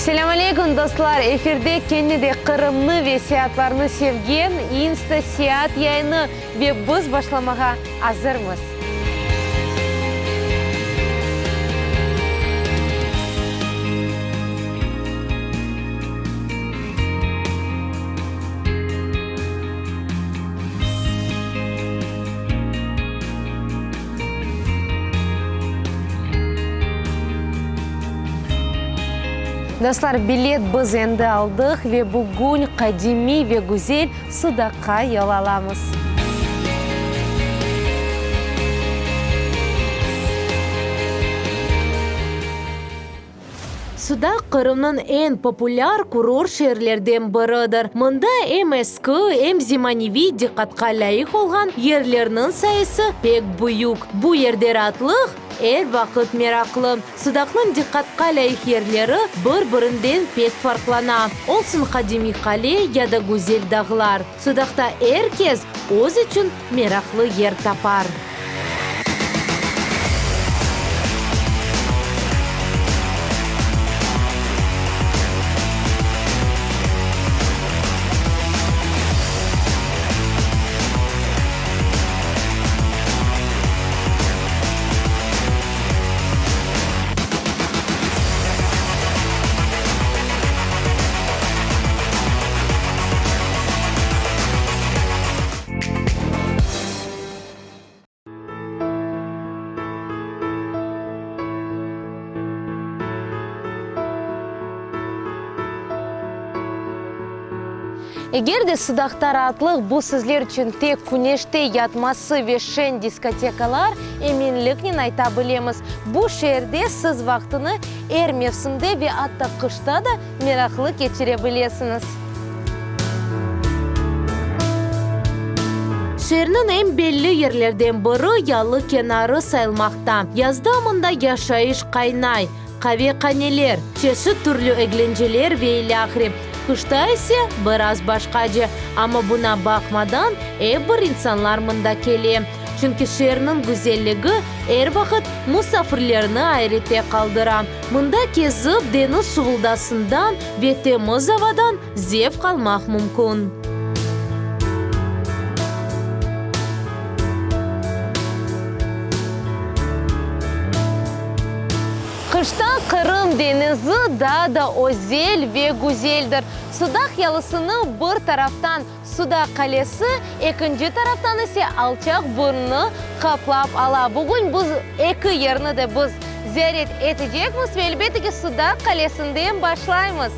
Selâm aleyküm, dostlar! Efirde kene de Qırımnı ve seyaatlarnı sevgen Insta seyaat yayını ve biz başlamağa azırmız. Dostlar, bilet biz endi aldıq ve bugün qadimiy ve güzel Sudaqqa yol alamız. Sudaq, Qırımnıñ eñ populâr kurort şeerlerden biridir. Mında em eski, em zemaneviy diqqatqa lâyıq olğan yerlerniñ sayısı pek büyük. Bu yerde raatlıq er vaqıt meraqlı. Sudaqnıñ diqqatqa lâyıq yerleri bir-birinden pek farqlana, olsun qadimiy qale ya da güzel dağlar. Sudaqta er kes öz içün meraqlı yer tapar. Eger de Sudaqta raatlıq bu sizler içün tek küneşte yatması ve şeñ diskotekalar, eminliknen ayta bilemiz, bu şeerde siz vaqtını er mevsimde ve atta qışta da meraqlı keçire bilesiñiz. Şeerniñ eñ belli yerlerden biri yalı kenarı sayılmaqta. Yazda mında yaşayış qaynay, qavekaneler, çeşit türlü eglenceler ve ilâhre. Qışta ise biraz başqace, amma buña baqmadan, ep bir insanlar mında kele. Çünki şeerniñ güzelligi er vaqıt musafirlerni ayrette qaldıra. Mında kezip, deñiz şuvuldasından ve temiz avadan zevq almaq mümkün. Qışta Qırım deñizi daa da özel ve güzeldir. Sudaq yalısını bir taraftan Sudaq qalesi, ekinci taraftan ise Alçaq burnu qaplap ala. Bugün biz eki yerni de biz ziyaret etecekmiz ve elbette ki, Sudaq qalesinden başlaymız.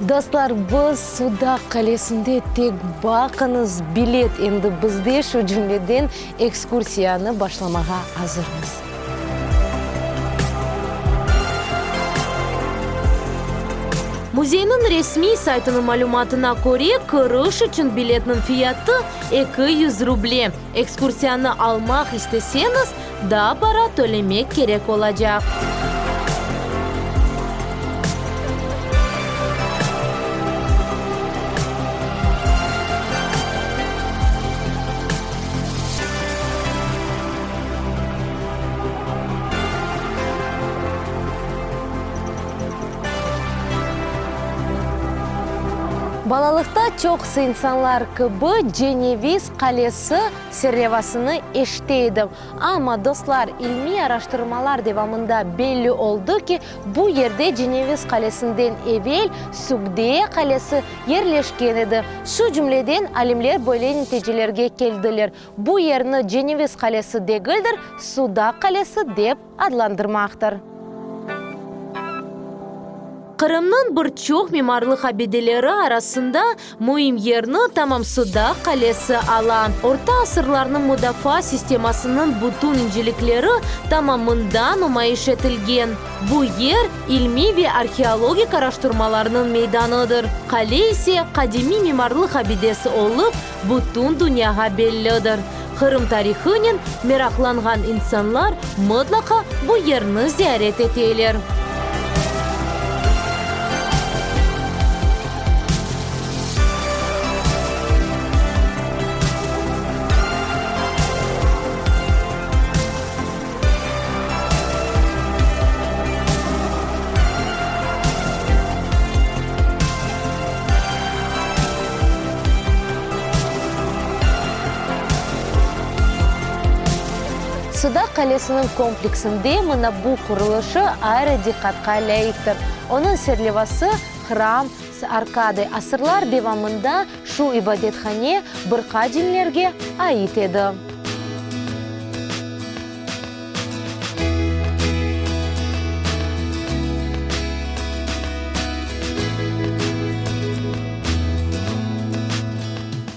Dostlar, biz Sudaq qalesinde tek baqıñız, bilet endi bizde, şu cümleden ekskursiyanı başlamağa azırmız. Müzeyniñ resmiy saytınıñ malümatına köre, kiriş içün biletniñ fiyatı 200 ruble. Ekskursiyanı almaq isteseñiz, daa para tölemek kerek olacaq. Balalıqta çoqusı insanlar kibi Ceneviz qalesi serlevasını eşite edim. Amma, dostlar, ilmiy araştırmalar devamında belli oldı ki, bu yerde Ceneviz qalesinden evel Sugdeye qalesi yerleşken edi. Şu cümleden, alimler böyle neticelerge keldiler, bu yerni Ceneviz qalesi degildir, Sudaq qalesi dep adlandırmaqtır. Qırımnıñ bir çoq mimarlıq abideleri arasında müim yerni tamam Sudaq qalesi ala. Orta asırlarnıñ mudafaa sistemasınıñ bütün incelikleri tamam mında numayış etilgen. Bu yer, ilmiy ve arheologik araştırmalarnıñ meydanıdır. Qale ise qadimiy mimarlıq abidesi olıp, bütün dünyağa bellidir. Qırım tarihınen meraqlanğan insanlar mıtlaqa bu yerni ziyaret eteler. Sudaq qalesiniñ kompleksinde mına bu qurulışı ayrı diqqatqa lâyıqtır. Onıñ serlevası, Hram s arkadoy. Asırlar devamında şu ibadethane bir qaç dinlerge ait edi.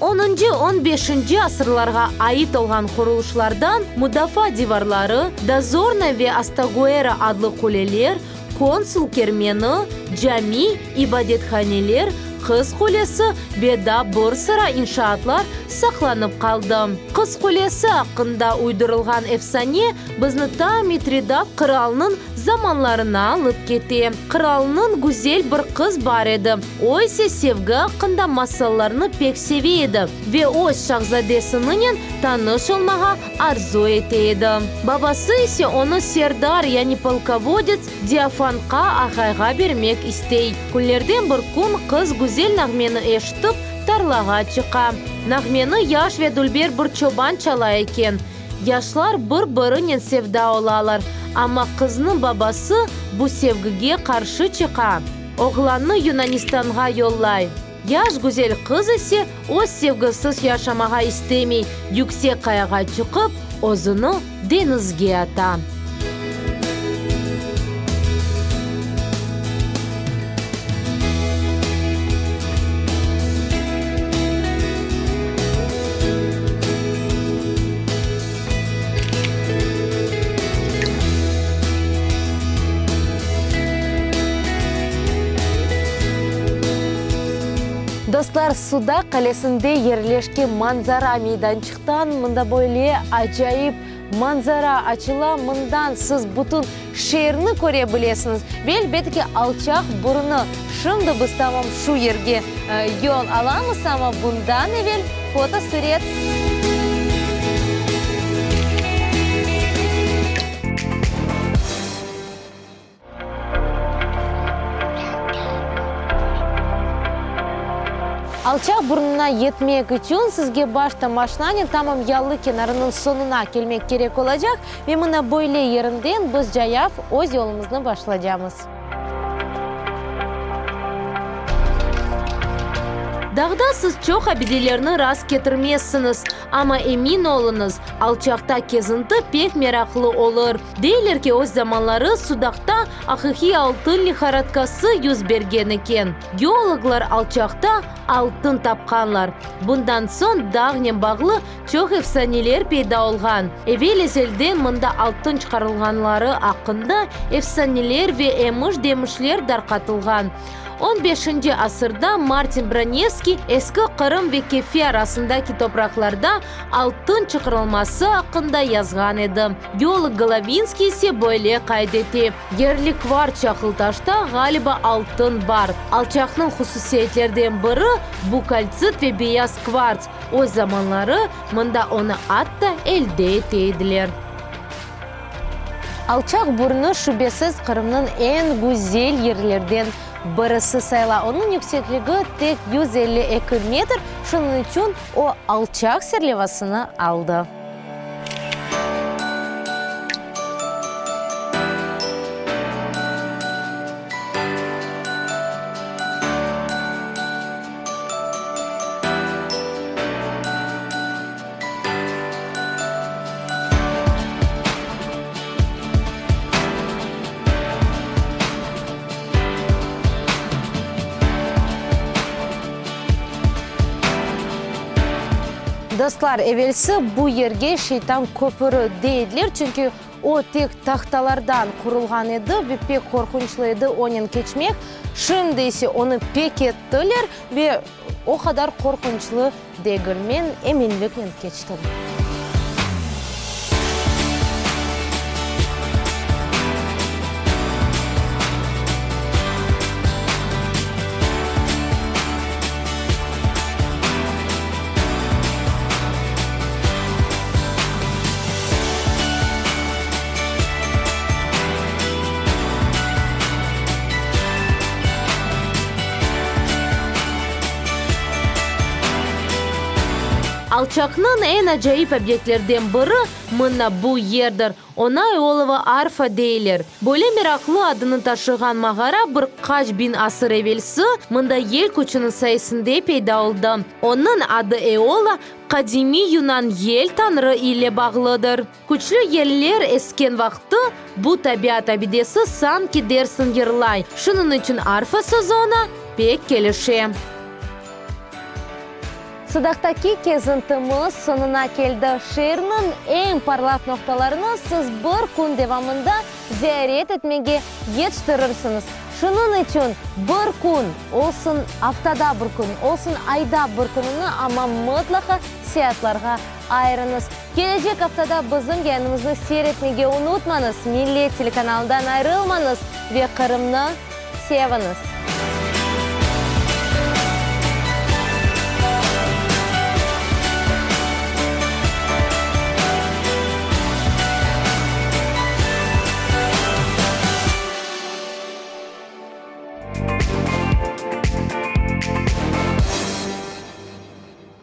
Onuncı, on beşinci asırlarğa ait olğan qurulışlardan mudafaa divarları, Dozornaya ve Ostaguera adlı quleler, Konsul kermeni, cami, ibadethaneler, Qız qulesi ve daa bir sıra inşaatlar saqlanıp qaldı. Qız qulesi aqqında uydurılğan efsane bizni ta Mitridat qıralnıñ zamanlarına alıp kete. Qıralnıñ güzel bir qız bar edi, o ise sevgi aqqında masallarnı pek seve edi ve öz şahzadesininen tanış olmağa arzu ete edi. Babası ise onı serdar, yani polkovodets, Diofanqa aqayğa bermek istey. Künlerden bir kün qız güzel nağmeni eşitip, tarlağa çıqa. Nağmeni yaş ve dülber bir çoban çala eken. Yaşlar bir-birinen sevda olalar, amma qıznıñ babası bu sevgige qarşı çıqa, oğlannı Yunanistanğa yollay. Yaş güzel qız ise öz sevgisiz yaşamağa istemey, yüksek qayağa çıqıp, özüni deñizge ata. Dostlar, Sudaq qalesinde yerleşken manzara meydançıqtan mında böyle acayip manzara açıla, mından siz bütün şeerni köre bilesiñiz ve, elbette ki, alçaq burunı. Şimdi biz tamam şu yerge yol alamız, amma bundan evel fotosuret. Alçaq burnuna yetmek içün sizge başta maşnanen tamam yalı kenarınıñ soñuna kelmek kerek olacaq ve mına böyle yerinden biz cayav öz yolumıznı başlacamız. Dağda siz çoq abidelerni rast ketirmezsiñiz, amma emin oluñız, alçaqta kezinti pek meraqlı olur. Deyler ki, öz zamanları Sudaqta aqiqiy altın liharatkası yüz bergen eken. Geologlar alçaqta altın tapqanlar. Bundan soñ dağnen bağlı çoq efsaneler peyda olğan. Evel-ezelden mında altın çıqarılğanları aqqında efsaneler ve emiş-demişler darqatılğan. On beşinci asırda Martin Bronevskiy Eski Qırım ve Kefe arasındaki topraqlarda altın çıqarılması aqqında yazğan edi. Geolog Golovinskiy ise böyle qayd ete, Yerli kvarts çaqıltaşta, ğaliba, altın bar. Alçaqnıñ hususiyetlerden biri, bu kaltsit ve beyaz kvarts, öz zamanları mında onı atta elde ete ediler. Alçaq burnu, şübesiz, Qırımnıñ eñ güzel yerlerden. birisi sayıla. Onıñ yüksekligi tek 152 metr, şunıñ içün o alçaq serlevasını aldı. Dostlar, evelsi bu yerge Şeytan köpüri dey ediler, çünki o tek tahtalardan qurulğan edi ve pek qorqunçlı edi onen keçmek. Şimdi ise onı pekettiler ve o qadar qorqunçlı degil. Men eminliknen keçtim. Alçaqnıñ eñ acayip obyektlerden biri mına bu yerdir. Oña Eolova arfa deyler. Böyle meraqlı adını taşığan mağara bir qaç biñ asır evelsi mında yel küçüniñ sayesinde peyda oldı. Onıñ adı Eola, qadimiy yunan yel tañrı ile bağlıdır. Küçlü yeller esken vaqtı bu tabiat abidesi sanki dersiñ yırlay, şunıñ içün arfa sözü oña pek kelişe. Sudaqtaki kezintimiz soñuna keldi. Şeerniñ eñ parlaq noqtalarını siz bir kün devamında ziyaret etmege yetiştirirsiñiz. Şunıñ içün bir kün, olsun aftada bir kün, olsun ayda bir kününi, amma mıtlaqa seyaatlarğa ayırıñız. Kelecek aftada bizim yayınımıznı seyir etmege unutmañız, Millet telekanalından ayrılmañız ve Qırımnı seviñiz!